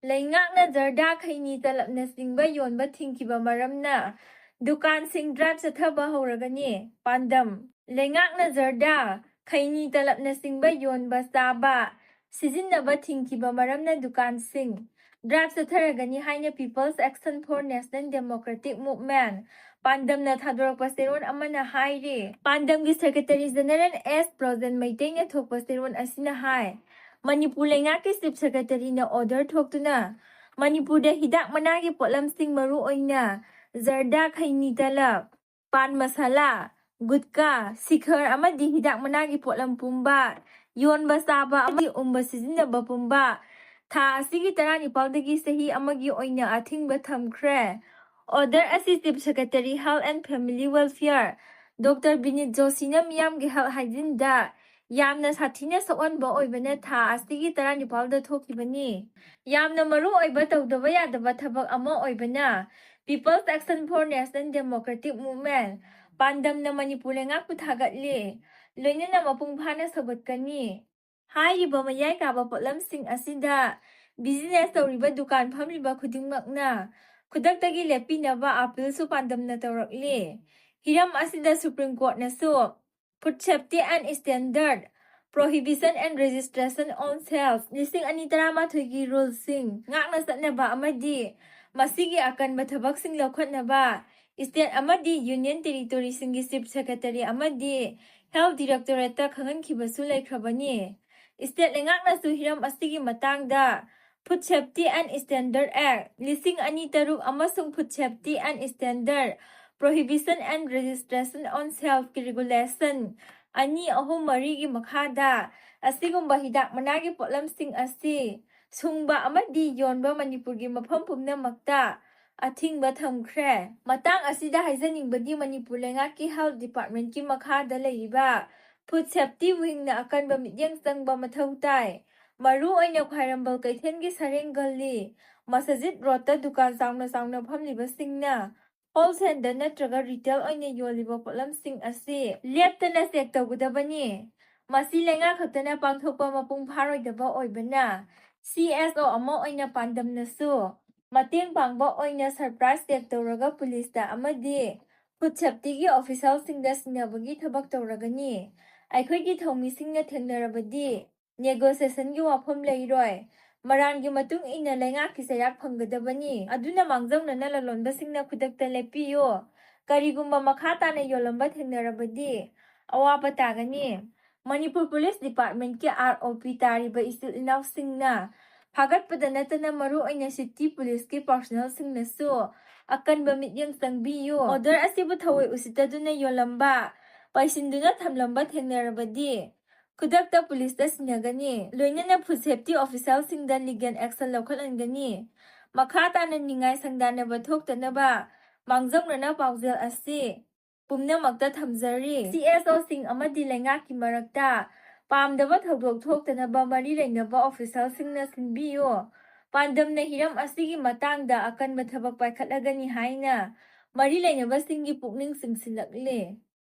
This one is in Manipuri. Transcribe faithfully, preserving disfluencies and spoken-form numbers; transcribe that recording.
ꯂꯩꯉꯥꯛꯅ ꯖꯔꯗꯥ, ꯈꯩꯅꯤ, ꯇꯂꯞꯅꯆꯤꯡꯕ ꯌꯣꯟꯕ ꯊꯤꯡꯈꯤꯕ ꯃꯔꯝꯅ ꯗꯨꯀꯥꯟꯁꯤꯡ ꯗ꯭ꯔꯥꯏꯚ ꯆꯠꯊꯕ ꯍꯧꯔꯒꯅꯤ꯫ ꯄꯥꯟꯗꯝ: ꯂꯩꯉꯥꯛꯅ ꯖꯔꯗꯥ, ꯈꯩꯅꯤ, ꯇꯂꯞꯅꯆꯤꯡꯕ ꯌꯣꯟꯕ, ꯆꯥꯕ, ꯁꯤꯖꯤꯟꯅꯕ ꯊꯤꯡꯈꯤꯕ ꯃꯔꯝꯅ ꯗꯨꯀꯥꯟꯁꯤꯡ ꯗ꯭ꯔꯥꯏꯚ ꯆꯠꯊꯔꯒꯅꯤ ꯍꯥꯏꯅ People's Action for National Democratic Movement, ꯄꯥꯟꯗꯝꯅ ꯊꯥꯗꯣꯔꯛꯄ ꯆꯦꯔꯣꯜ ꯑꯃꯅ ꯍꯥꯏꯔꯤ꯫ ꯄꯥꯟꯗꯝꯒꯤ ꯁꯦꯀ꯭ꯔꯦꯇꯔꯤ ꯖꯦꯅꯦꯔꯦꯜ ꯑꯦꯁ ꯕ꯭ꯔꯣꯖꯦꯟ ꯃꯩꯇꯩꯅ ꯊꯣꯛꯄ ꯆꯦꯔꯣꯜ ꯑꯁꯤꯅ ꯍꯥꯏ, ꯃꯅꯤꯄꯨꯔ ꯂꯩꯉꯥꯛꯀꯤ ꯆꯤꯐ ꯁꯦꯀ꯭ꯔꯦꯇꯔꯤꯅ ꯑꯣꯔꯗꯔ ꯊꯣꯛꯇꯨꯅ ꯃꯅꯤꯄꯨꯔꯗ ꯍꯤꯗꯥꯛ ꯃꯅꯥꯒꯤ ꯄꯣꯠꯂꯝꯁꯤꯡ, ꯃꯔꯨꯑꯣꯏꯅ ꯖꯔꯗꯥ, ꯈꯩꯅꯤ, ꯇꯂꯞ, ꯄꯥꯟ ꯃꯁꯥꯂꯥ, ꯒꯨꯠꯀꯥ, ꯁꯤꯈꯔ ꯑꯃꯗꯤ ꯍꯤꯗꯥꯛ ꯃꯅꯥꯒꯤ ꯄꯣꯠꯂꯝ ꯄꯨꯝꯕ, ꯌꯣꯟꯕ, ꯆꯥꯕ ꯑꯃꯗꯤ ꯎꯝꯕ ꯁꯤꯖꯤꯟꯅꯕ ꯄꯨꯝꯕ ꯊꯥ ꯑꯁꯤꯒꯤ ꯇꯔꯥꯅꯤꯄꯥꯜꯗꯒꯤ ꯆꯍꯤ ꯑꯃꯒꯤ ꯑꯣꯏꯅ ꯑꯊꯤꯡꯕ ꯊꯝꯈ꯭ꯔꯦ꯫ ꯑꯣꯔꯗꯔ ꯑꯁꯤ chief secretary health and family welfare doctor Vineet ꯖꯣꯁꯤꯅ ꯃꯤꯌꯥꯝꯒꯤ ꯍꯦꯜꯊ ꯍꯥꯏꯖꯤꯟꯗ ꯌꯥꯝꯅ ꯁꯥꯊꯤꯅ ꯁꯣꯛꯍꯟꯕ ꯑꯣꯏꯕꯅ ꯊꯥ ꯑꯁꯤꯒꯤ ꯇꯔꯥꯅꯤꯄꯥꯜꯗ ꯊꯣꯛꯈꯤꯕꯅꯤ꯫ ꯌꯥꯝꯅ ꯃꯔꯨ ꯑꯣꯏꯕ ꯇꯧꯗꯕ ꯌꯥꯗꯕ ꯊꯕꯛ ꯑꯃ ꯑꯣꯏꯕꯅ People's Action for National Democratic Movement, ꯄꯥꯟꯗꯝꯅ Manipur ꯂꯩꯉꯥꯛꯄꯨ ꯊꯥꯒꯠꯂꯤ, ꯂꯣꯏꯅꯅ ꯃꯄꯨꯡ ꯐꯥꯅ ꯁꯧꯒꯠꯀꯅꯤ꯫ ꯍꯥꯏꯔꯤꯕ ꯃꯌꯥꯏ ꯀꯥꯕ ꯄꯣꯠꯂꯝꯁꯤꯡ ꯑꯁꯤꯗ ꯕꯤꯖꯤꯅꯦꯁ ꯇꯧꯔꯤꯕ ꯗꯨꯀꯥꯟ ꯐꯝꯂꯤꯕ ꯈꯨꯗꯤꯡꯃꯛꯅ ꯈꯨꯗꯛꯇꯒꯤ ꯂꯦꯞꯄꯤꯅꯕ ꯑꯥꯄꯤꯜꯁꯨ ꯄꯥꯟꯗꯝꯅ ꯇꯧꯔꯛꯂꯤ꯫ ꯍꯤꯔꯝ ꯑꯁꯤꯗ supreme ꯀꯣꯔꯠꯅꯁꯨ Food Safety and Standard, Prohibition and Registration on Sales ꯂꯤꯁꯤꯡ ꯑꯅꯤ ꯇꯔꯥꯃꯥꯊꯣꯏꯒꯤ ꯔꯨꯜꯁꯤꯡ ꯉꯥꯛꯅ ꯆꯠꯅꯕ ꯑꯃꯗꯤ ꯃꯁꯤꯒꯤ ꯑꯀꯟꯕ ꯊꯕꯛꯁꯤꯡ ꯂꯧꯈꯠꯅꯕ ꯁ꯭ꯇꯦꯠ ꯑꯃꯗꯤ ꯌꯨꯅꯤꯌꯟ ꯇꯦꯔꯤꯇꯣꯔꯤꯁꯤꯡꯒꯤ ꯆꯤꯐ ꯁꯦꯀ꯭ꯔꯦꯇꯔꯤ ꯑꯃꯗꯤ ꯍꯦꯜꯊ ꯗꯤꯔꯦꯛꯇꯣꯔꯦꯠꯇ ꯈꯪꯍꯟꯈꯤꯕꯁꯨ ꯂꯩꯈ꯭ꯔꯕꯅꯤ꯫ ꯁ꯭ꯇꯦꯠ ꯂꯩꯉꯥꯛꯅꯁꯨ ꯍꯤꯔꯝ ꯑꯁꯤꯒꯤ ꯃꯇꯥꯡꯗ Food Safety and Standard Act ꯂꯤꯁꯤꯡ ꯑꯅꯤ ꯇꯔꯨꯛ ꯑꯃꯁꯨꯡ Food Safety and Standard, Prohibition and Registration on Sales ꯀꯤ ꯔꯤꯒꯨꯂꯦꯁꯟ ꯑꯅꯤ, ꯑꯍꯨꯝ, ꯃꯔꯤꯒꯤ ꯃꯈꯥꯗ ꯑꯁꯤꯒꯨꯝꯕ ꯍꯤꯗꯥꯛ ꯃꯅꯥꯒꯤ ꯄꯣꯠꯂꯝꯁꯤꯡ ꯑꯁꯤ ꯁꯨꯡꯕ ꯑꯃꯗꯤ ꯌꯣꯟꯕ ꯃꯅꯤꯄꯨꯔꯒꯤ ꯃꯐꯝ ꯄꯨꯝꯅꯃꯛꯇ ꯑꯊꯤꯡꯕ ꯊꯝꯈ꯭ꯔꯦ꯫ ꯃꯇꯥꯡ ꯑꯁꯤꯗ ꯍꯥꯏꯖꯅꯤꯡꯕꯗꯤ, ꯃꯅꯤꯄꯨꯔ ꯂꯩꯉꯥꯛꯀꯤ ꯍꯦꯜꯊ ꯗꯤꯄꯥꯔꯠꯃꯦꯟꯠꯀꯤ ꯃꯈꯥꯗ ꯂꯩꯔꯤꯕ ꯐꯨꯗ ꯁꯦꯐꯇꯤ ꯋꯤꯡꯅ ꯑꯀꯟꯕ ꯃꯤꯠꯌꯦꯡ ꯆꯪꯕ ꯃꯊꯧ ꯇꯥꯏ꯫ ꯃꯔꯨ ꯑꯣꯏꯅ ꯈ꯭ꯋꯥꯏꯔꯝꯕꯟ ꯀꯩꯊꯦꯜꯒꯤ ꯁꯔꯦꯡ ꯒꯜꯂꯤ, ꯃꯁꯖꯤꯗ ꯔꯣꯗꯇ ꯗꯨꯀꯥꯟ ꯆꯥꯎꯅ ꯆꯥꯎꯅ ꯐꯝꯂꯤꯕꯁꯤꯡꯅ ꯍꯣꯜꯁꯦꯜꯗ ꯅꯠꯇ꯭ꯔꯒ ꯔꯤꯇꯦꯜ ꯑꯣꯏꯅ ꯌꯣꯜꯂꯤꯕ ꯄꯣꯠꯂꯝꯁꯤꯡ ꯑꯁꯤ ꯂꯦꯞꯇꯅ ꯆꯦꯛ ꯇꯧꯒꯗꯕꯅꯤ꯫ ꯃꯁꯤ ꯂꯩꯉꯥꯛ ꯈꯛꯇꯅ ꯄꯥꯡꯊꯣꯛꯄ ꯃꯄꯨꯡ ꯐꯥꯔꯣꯏꯗꯕ ꯑꯣꯏꯕꯅ, C S O ꯑꯃ ꯑꯣꯏꯅ ꯄꯥꯟꯗꯝꯅꯁꯨ ꯃꯇꯦꯡ ꯄꯥꯡꯕ ꯑꯣꯏꯅ ꯁꯔꯄ꯭ꯔꯥꯏꯖ ꯇꯦꯛ ꯇꯧꯔꯒ ꯄꯨꯂꯤꯁꯇ ꯑꯃꯗꯤ ꯐꯨꯗ ꯁꯦꯐꯇꯤꯒꯤ ꯑꯣꯐꯤꯁꯤꯌꯦꯜꯁꯤꯡꯗ ꯁꯤꯟꯅꯕꯒꯤ ꯊꯕꯛ ꯇꯧꯔꯒꯅꯤ꯫ ꯑꯩꯈꯣꯏꯒꯤ ꯊꯧꯃꯤꯁꯤꯡꯅ ꯊꯦꯡꯅꯔꯕꯗꯤ ꯅꯦꯒꯣꯁꯤꯌꯦꯁꯟꯒꯤ ꯋꯥꯐꯝ ꯂꯩꯔꯣꯏ꯫ ꯃꯔꯥꯟꯒꯤ ꯃꯇꯨꯡ ꯏꯟꯅ ꯂꯩꯉꯥꯛꯀꯤ ꯆꯩꯔꯥꯛ ꯐꯪꯒꯗꯕꯅꯤ꯫ ꯑꯗꯨꯅ ꯃꯥꯡꯖꯧꯅꯅ ꯂꯂꯣꯟꯕꯁꯤꯡꯅ ꯈꯨꯗꯛꯇ ꯂꯦꯞꯄꯤꯌꯨ꯫ ꯀꯔꯤꯒꯨꯝꯕ ꯃꯈꯥ ꯇꯥꯅ ꯌꯣꯜꯂꯝꯕ ꯊꯦꯡꯅꯔꯕꯗꯤ ꯑꯋꯥꯕ ꯇꯥꯒꯅꯤ꯫ ꯃꯅꯤꯄꯨꯔ ꯄꯨꯂꯤꯁ ꯗꯤꯄꯥꯔꯠꯃꯦꯟꯠꯀꯤ R O P ꯇꯥꯔꯤꯕ ꯏꯆꯤꯜ ꯏꯅꯥꯎꯁꯤꯡꯅ ꯐꯥꯒꯠꯄꯗ ꯅꯠꯇꯅ ꯃꯔꯨꯑꯣꯏꯅ ꯁꯤꯇꯤ ꯄꯨꯂꯤꯁꯀꯤ ꯄꯥꯔꯁꯣꯅꯦꯜꯁꯤꯡꯅꯁꯨ ꯑꯀꯟꯕ ꯃꯤꯠꯌꯦꯡ ꯆꯪꯕꯤꯌꯨ꯫ ꯑꯣꯔꯗꯔ ꯑꯁꯤꯕꯨ ꯊꯑꯣꯏ ꯎꯁꯤꯠꯇꯗꯨꯅ ꯌꯣꯜꯂꯝꯕ, ꯄꯩꯁꯤꯟꯗꯨꯅ ꯊꯝꯂꯝꯕ ꯊꯦꯡꯅꯔꯕꯗꯤ ꯈꯨꯗꯛꯇ ꯄꯨꯂꯤꯁꯇ ꯁꯤꯟꯅꯒꯅꯤ꯫ ꯂꯣꯏꯅꯅ ꯐꯨꯗ ꯁꯦꯐꯇꯤ ꯑꯣꯐꯤꯁꯤꯌꯦꯜꯁꯤꯡꯗ ꯂꯤꯒꯦꯜ ꯑꯦꯛꯁꯟ ꯂꯧꯈꯠꯍꯟꯒꯅꯤ꯫ ꯃꯈꯥ ꯇꯥꯅ ꯅꯤꯡꯉꯥꯏ ꯁꯪꯗꯥꯅꯕ ꯊꯣꯛꯇꯅꯕ ꯃꯥꯡꯖꯧꯅꯅ ꯄꯥꯎꯖꯦꯜ ꯑꯁꯤ ꯄꯨꯝꯅꯃꯛꯇ ꯊꯝꯖꯔꯤ꯫ C S O ꯁꯤꯡ ꯑꯃꯗꯤ ꯂꯩꯉꯥꯛꯀꯤ ꯃꯔꯛꯇ ꯄꯥꯝꯗꯕ ꯊꯧꯗꯣꯛ ꯊꯣꯛꯇꯅꯕ ꯃꯔꯤ ꯂꯩꯅꯕ ꯑꯣꯐꯤꯁꯤꯌꯦꯜꯁꯤꯡꯅ ꯁꯤꯟꯕꯤꯌꯨ꯫ ꯄꯥꯟꯗꯝꯅ ꯍꯤꯔꯝ ꯑꯁꯤꯒꯤ ꯃꯇꯥꯡꯗ ꯑꯀꯟꯕ ꯊꯕꯛ ꯄꯥꯏꯈꯠꯂꯒꯅꯤ ꯍꯥꯏꯅ ꯃꯔꯤ ꯂꯩꯅꯕꯁꯤꯡꯒꯤ ꯄꯨꯛꯅꯤꯡ ꯆꯤꯡꯁꯤꯜꯂꯛꯂꯤ꯫